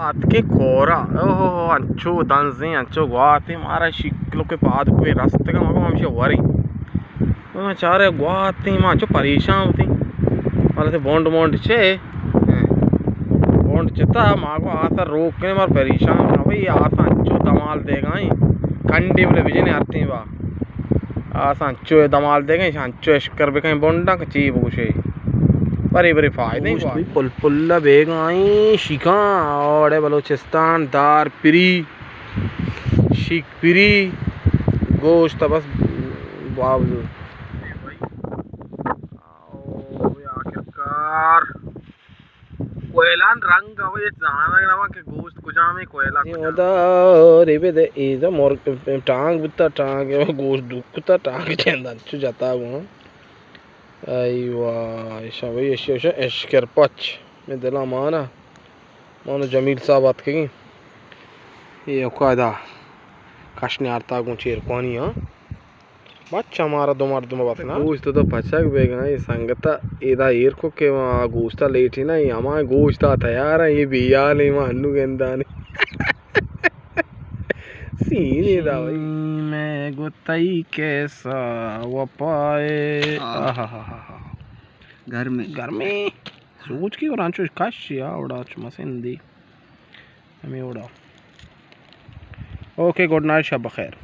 آتکیں کورا، اوہو، انچو دنزیں، انچو گواتیں، مارا شکلو کے پاد کوئی رستگا، مگو ہمشہ وریں۔ ما چارے گواتیں، ما انچو پریشان بوتیں۔ مارا تے بونڈ مونڈ چے؟ بونڈ چتا، ما گو آسا روک کنے، مار پریشان کنا بھئی، آسا انچو دمال دیگائیں۔ کنڈی بلے بجنے ہرتیں با۔ آساں چو دمال دیگیں، شان چو اشکر بکیں بونڈاں کہ چی بگوشے۔ برے برے فائدہ گوشت گوات۔ پل پل بیگائیں شیکاں، اوڑے بلوچستان دار پری، شیک پری، گوشت بس باوجود۔ او، آخرکار۔ کوئلان رنگ ءَ ہچ زانگ نہ باں کہ گوشت کجامیں کوئلہ اے کجام۔ ادا ریبے دے، اے دا مرگ ٹانگ بوتا، ٹانگ گوشت دکتا، ٹانگ چند انچو جتا گوں۔ ای واہ، ایشاں بھئی، ایشی، ایشاں اشکر پچ۔ میں دلا مانا، مانو جمیل صاحب آتکگیں۔ اے اوکا ادا کش نیارتا گوں چیرکوانی، ہاں۔ بچ ہمارا دو مردم بس نا۔ گوشت تو پچک بیگا، اے سنگتا ایدا ایر کو کہ ما گوشتا لیٹی نا، اے ہما گوشتا تیار ہے، اے بیال ہے، ما انو گندانی۔ سین ادا بھائی۔ میں گو تئی کیسا وفائے۔ آہ۔ آہا۔ گرمی۔ گرمی۔ سوچ کی اور انچو کش یا اوڑا چو مسندی۔ ہمیں اوڑا۔ اوکے، گڈ نائٹ، شب بخیر۔